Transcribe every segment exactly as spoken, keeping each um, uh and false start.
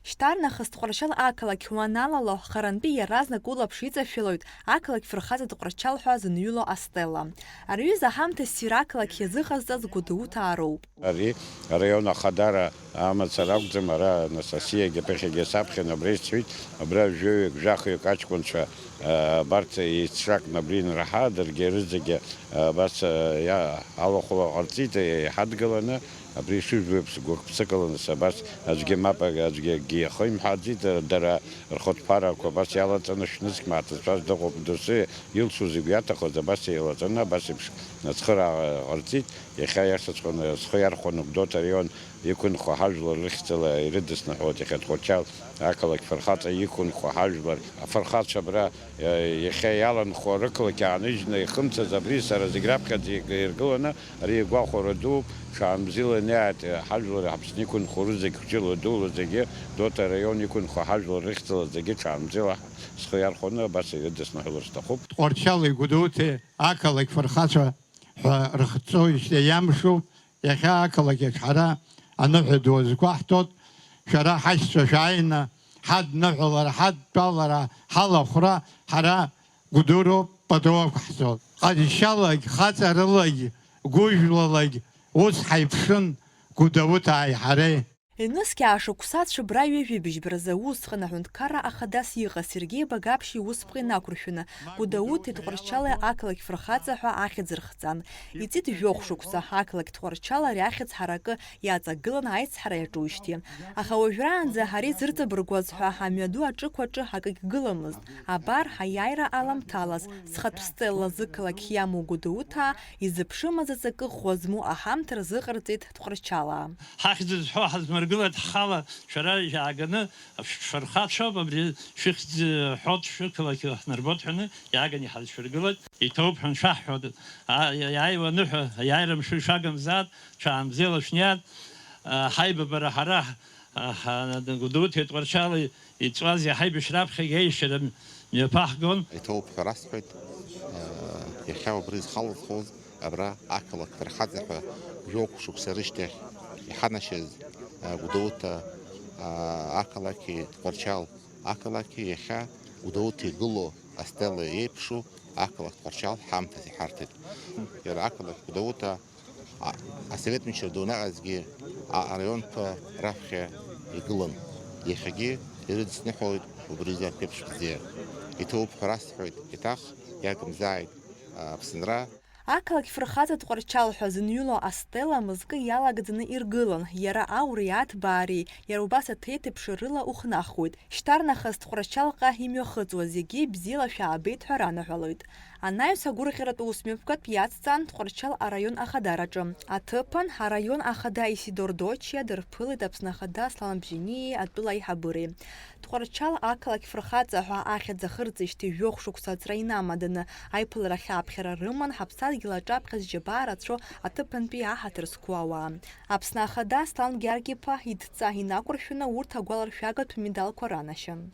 Шьҭарнахыс Тҟәарчал ақалақь уаналало, харантәи иаразнак улаԥш иҵашәалоит ақалақь фырхаҵа Тҟәарчал ҳәа зынҩыло астела. Ари аҩыза аҳамҭа ссир ақалақь иазыҟазҵаз Гәдоуҭаа роуп. Ари араион ахадара амацара акәӡам, ара Анастасиагьы ԥыхьагьы саԥхьан, абра исҳәеит, абра жәаҩык, жәахҩык аҷкәынцәа, а, абарҭ еицракны абри инраҳа, даргьы рызегьы, а, абас, а, иа-, алахәыла ҟарҵеит, еиҳадгыланы, абри ишыжәбо еиԥш, гәык-ԥсыкала нас абас аӡәгьы мап, аӡәгьы акгьы иахимҳәааӡеит, дара рхатә ԥарақәа абас иалаҵаны, шәнызқь мааҭ зцәаз дыҟоуп, доусы илшоз игәы иаҭахыз абас еилаҵаны, абас еиԥш ацхыраара ҟарҵеит. Иахьа иашаҵәҟьаны схы иархәаны Гәдоуҭа араион иқәынхо ҳажәлар рыхьӡала ирыдысныҳәалоит иахьа Тҟәарчал ақалақь фырхаҵа иқәынхо ҳажәлар. Афырхацәа абра, э, иахьа иаланхо рықалақь ааныжьны ихымцаз абри сара зегь раԥхьаӡа ик-, иргыланы ари игәахәара дууп, ҽаанбзиала ианиааит, э, ҳажәлар Аԥсны иқәынхо рызегь хәҷыла дула зегьы Гәдоуҭа араион иқәынхо ҳажәлар рыхьӡала зегьы ҽаанбзиала схы иархәаны абас ирыдысныҳәалар сҭахуп. Тҟәарчали Гәдоуҭеи ақалақь фырхацәа ҳәа рыхҵоижьҭеи иамшуп, иахьа ақалақь аҿы ҳара аныҳәа ду азқәаҳҭоит, шәара ҳашьцәа шәааины ҳадныҳәалара, ҳадтәалара, ҳалахәра ҳара Гәдоуҭоуп, пату ақәҳҵоит. Ҟазшьалагь, хаҵарылагь, гәыжәлалагь ус ҳаиԥшын Гәдоуҭааи ҳареи. Енызқь аашықәса цәыббра ҩажәи быжьба рзы усҟан аҳәынҭқарра ахадас иҟаз Сергеи Багаԥшь иусԥҟа инақәыршәаны, Гәдоуҭеи Тҟәарчали ақалақь фырхаҵа ҳәа ахьӡ рхҵан. Иҵит жәохә шықәса, ақалақь Тҟәарчал ари ахьӡ ҳаракы иаҵагылан аицҳара иаҿуижьҭеи. Аха уажәраанӡа ари зырҵабыргуаз ҳәа амҩаду аҿықә аҿы акгьы гыламызт. Абар, аиааира аламҭалаз, зхатә стелла зықалақь иамоу Гәдоуҭаа, изыԥшымыз аҵакы ӷәӷәа змоу аҳамҭа рзыҟарҵеит Тҟәарчалаа. Ҳахьӡ зҳәо ҳазмыргылеит ҳхала, шәара иааганы, шәфырхацәоуп, абри шәыхьӡ ҳәоит, шәықалақь ҳнарбоит ҳәаны иааганы иҳазшәыргылеит. Иҭоуп ҳәа аншәаҳҳәо, а, иааиуа аныҳәа, аиааира мшы шәагымзаат, шәаанбзиала шәниаат, а, ҳаибабара ҳара, а, ҳа-, Гәдоуҭеи Тҟәарчали иҵуаз иаҳа аибашьра аԥхьагьы аиашьара мҩаԥаҳгон. Иҭоуп ҳәа расҳәоит, а, иахьа убри зхалызхоз, абра ақалақь фырхаҵа ҳәа жәохә шықәса рышьҭахь иҳанашьаз, а, Гәдоуҭа, а, ақалақьи Тҟәарчал ақалақьи иахьа Гәдоуҭа игылоу астела еиԥшу ақалақь Тҟәарчал ҳамҭас иҳарҭеит. Иара ақалақь Гәдоуҭа, а, асовет мчра ду наҟазгьы, а, араионқәа раԥхьа игылан. Иахьагьы ирыдысныҳәалоит убри азы аԥеиԥш бзиа. Иҭоуп ҳәа расҳәоит еиҭах, иагымзааит, а, Аԥсынра. Ақалақь фырхаҵа Тҟәарчал ҳәа зынҩыло астела мызкы иалагӡаны иргылан, иара ауреи аҭбаареи, иара убас аҭеҭеԥши рыла ухнахуеит. Шьҭарнахыс Тҟәарчалҟа имҩахыҵуа зегьы бзиала шәаабеит ҳәа ранаҳәалоит. Анаҩс агәырӷьаратә усмҩаԥгатә иацҵан Тҟәарчал араион ахадараҿы. Аҭыԥан араион ахада Исидор Дочиа дырԥылеит Аԥсны ахада Аслан Бжьаниеи атәыла аиҳабыреи. Тҟәарчал ақалақь фырхаҵа ҳәа ахьӡ ахырҵеижьҭеи жәохә шықәса аҵра инамаданы аиԥыларахь аԥхьара рыман ҳаԥсадгьыл аҿаԥхьа зџьабаа рацәоу аҭыԥантәи аҳаҭыр зқәу ауаа. Аԥсны ахада Аслан Гьаргь-иԥа идҵа инақәыршәаны урҭ агәаларшәагатә медалқәа ранашьан.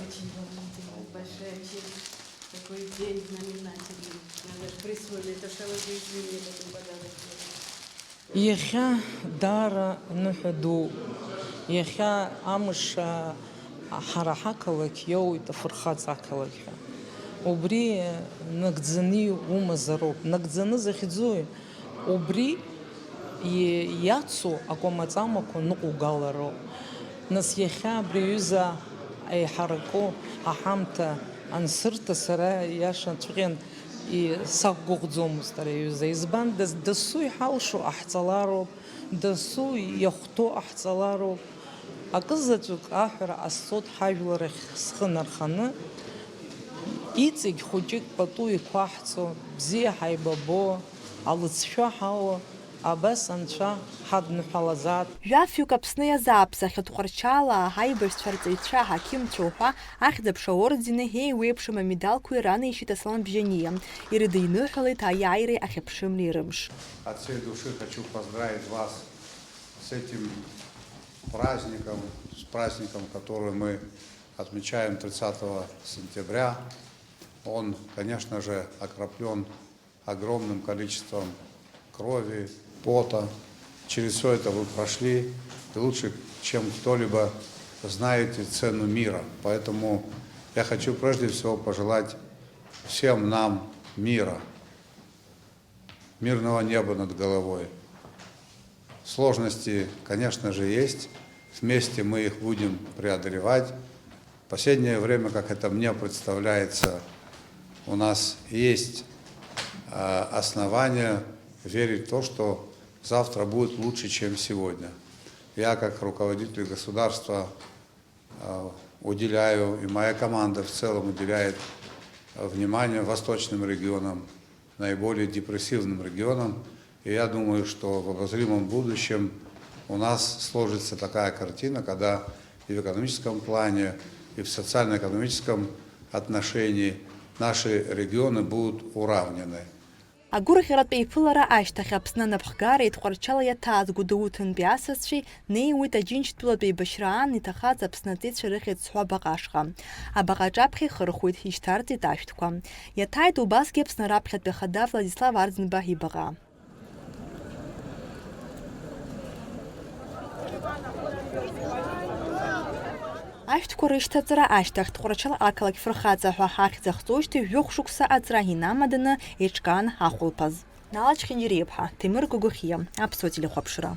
Очень волнительно, большая честь. Такой день знаменательный. Надо же присвоили. Это целый жизни мне такой подарок сделали. Иахьа даара ныҳәа дууп. Иахьа амш, а, ҳара ҳақалақь иоуеит афырхаҵа ақалақь ҳәа. Убри нагӡаны иумазароуп. Нагӡаны захьӡуи? Убри и-, иацу акәамаҵамақәа ныҟәугалароуп. Нас иахьа абри аҩыза аиҳараку аҳамҭа ансырҭа, сара иашаҵәҟьан и-, сақәгәыӷӡомызт ари аҩыза. Избан, дас-, дасу иҳалшо ҟаҳҵалароуп, дасу иахәҭоу ҟаҳҵалароуп. Акызаҵәык аҳәара ҟасҵоит ҳажәлар ахь схы нарханы, иҵегь хәыҷык пату иқәаҳҵо, бзиа ҳаибабо, алыҵшәа ҳауа, абас Анцәа ҳадныҳәалазаап. Жәафҩык Аԥсны иазааԥсахьеит Тҟәарчалаа ҳаибашьцәа рҵаҩцәа, ҳақьымцәа уҳәа ахьӡ-аԥша ордени еиуеиԥшым амедалқәеи ранеишьеит Аслан Бжьаниа, ирыдиныҳәалеит аиааиреи ахьыԥшымреи рымш. От всей души хочу поздравить вас с этим праздником, с праздником, который мы отмечаем тридцатого сентября. Он, конечно же, окроплен огромным количеством крови, пота. Через все это вы прошли, и лучше, чем кто-либо, знаете цену мира. Поэтому я хочу прежде всего пожелать всем нам мира, мирного неба над головой. Сложности, конечно же, есть. Вместе мы их будем преодолевать. В последнее время, как это мне представляется, у нас есть э, основания верить в то, что завтра будет лучше, чем сегодня. Я, как руководитель государства, э, уделяю, и моя команда в целом уделяет э, внимание восточным регионам, наиболее депрессивным регионам. И я думаю, что в обозримом будущем у нас сложится такая картина, когда и в экономическом плане, и в социально-экономическом отношении наши регионы будут уравнены. Агәырӷьаратә еиԥылара ашьҭахь Аԥсны анапхгара еидҟәарчала иаҭааз Гәдоуҭантәи асасцәеи неиуеит Аџьынџьтәылатә еибашьраан иҭахаз Аԥсны аҵеицәа рыхьӡ зҳәо абаҟа ашҟа. Абаҟа аҿаԥхьа ихырхәеит, ишьҭарҵеит ашәҭқәа. Иаҭааит убасгьы Аԥсны раԥхьатәи ахада Владислав Арӡынба ибаҟа. Ашәҭқәа рышьҭаҵара ашьҭахь Тҟәарчал ақалақь фырхаҵа ҳәа ахьӡ ахҵоижьҭеи жәохә шықәса аҵра инамаданы еиҿкаан ахәылԥаз. Нала Чхинџьариа-иԥҳа, Ҭемыр Гогохиа, Аԥсуа телехәаԥшра.